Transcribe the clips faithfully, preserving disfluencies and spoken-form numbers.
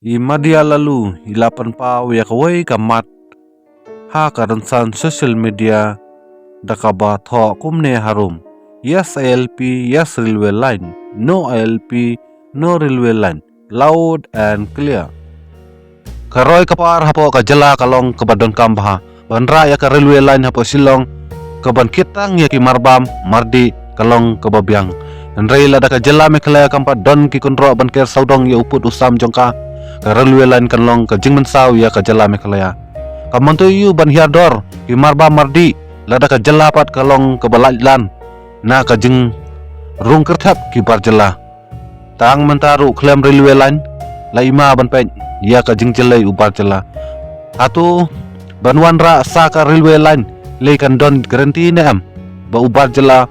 I Madia Laloo i la pynpaw ïa kawei ka mat ha ka rynsan social media da kaba thoh kumne harum: Yes I L P, yes railway line. No I L P, no railway line. Loud and clear. Ka roi ka par hapoh ka jylla ka long kaba donkam bha ban rah ïa ka railway line hapoh Shillong, kaban kit tang ïa ki marbam mardih, ka long kaba biang. Hynrei lada ka jylla Meghalaya kam pat don ki kynroh ban ker sawdong ïa u pud u sam jong ka, ka railway line kan long ka jingmynsaw ïa ka jylla Meghalaya. Kam myntoi aïu ban hiar dor ki marbam mardih lada ka jylla pat ka long kaba lait lan na ka jingrung kyrthep ki bar jylla. Tang mynta ruh khlem railway line, la i ma ban peit ïa ka jingjyllei u bar jylla. Hato ban wanrah sa ka railway line lei kan don guarantee ne em ba u bar jylla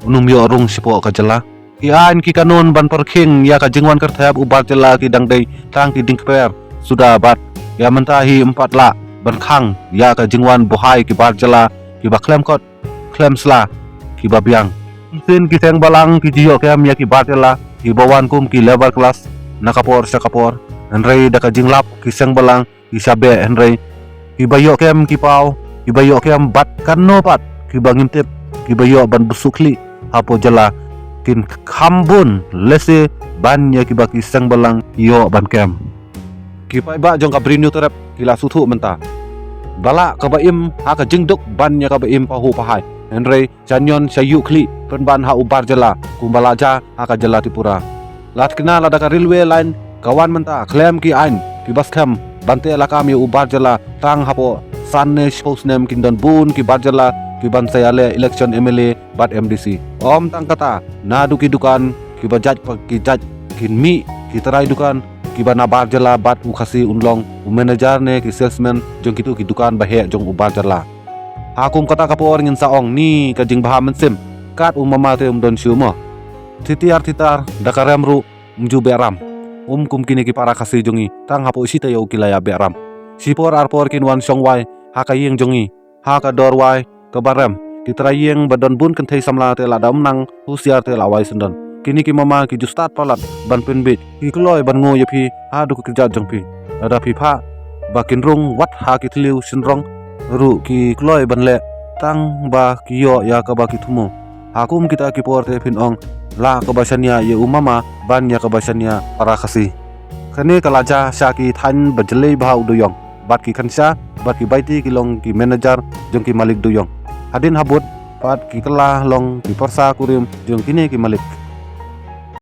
un ym ïoh rung shapoh ka jylla? Ki aiñ ki kanun ban pyrkhing ïa ka jingwan kyrthep u bar jylla ki dang dei tang ki dieng kper suda bad ïa mynta hi ym pat lah ban khang ïa ka jingwan buhai ki bar jylla kiba khlem kot khlem sla kiba biang. Sien ki seng balang ki ju ïoh kem ïa ki bar jylla kiba wan kum ki labour class na ka por sha ka por. Hynrei da ka jinglap ki seng balang ki sha beh, hynrei kiba ïoh kem ki paw, kiba ïoh kem bad kano pat kiba ngim tip kiba ïoh ban bsut khlieh hapoh jylla kin kham bun lehse ban ïa kiba ki seng balang ki ïoh ban kem. Ki paidbah jong ka Bri Hynñiewtrep ki la sngewthuh mynta ba lah kaba im ha ka jingduk ban ïa kaba im pahuh pahai. Hynrei sha ñion sha ïuh khlieh pynban ha u bar jylla kumba la jia ha ka jylla Tripura. La thikna lada ka railway line ka wan mynta khlem ki aiñ kiba skhem ban teh lakam ïa u bar jylla, tang hapoh san ne shiphew snem kin don bun ki bar jylla kiban sa ïaleh election M L A bad M D C. Ym tang kata, naduh ki dukan kiba jait pa ki jait kin mih, ki trai dukan kiba na bar jylla bad u Khasi un long u manager ne ki salesman jong kitu ki dukan ba heh jong u bar jylla. Ha kum kata ka por ngin sa ong ni ka jingbha mynsiem, kat u mama te um don shuh mo. Thitiar thitar da ka rem ruh um ju beh ram. Um kum kine ki para Khasi jong ngi, tang hapoh shi taïew ki la ïa beh ram. Shipor arpor kin wan shong wai ha ka ïing jong ngi, ha ka dor wai kaba rem. Ki trai ïing ba don bun kynthei samla te lada ym nang husiar te la wai syndon. Kine ki mama ki ju stad palat ban pynbit, ki kloi ban nguh ïa phi haduh ki kjat jong phi. Lada phi phah ba kin rung wat ha ki thliew shynrong ruh ki kloi ban leh tang ba ki ïoh ïa kaba ki thmu. Ha kum kita ki por te phin ong, la kaba shaniah ïa u mama ban ïa kaba shaniah para Khasi. Kane ka la jia sha ki thaiñ ba jlei bha u dewïong bad ki khynsha bad ki baiti ki long ki manager jong ki malik dewïong. Hadien habud pat ki kylla long ki pyrsa kurim jong kine ki malik.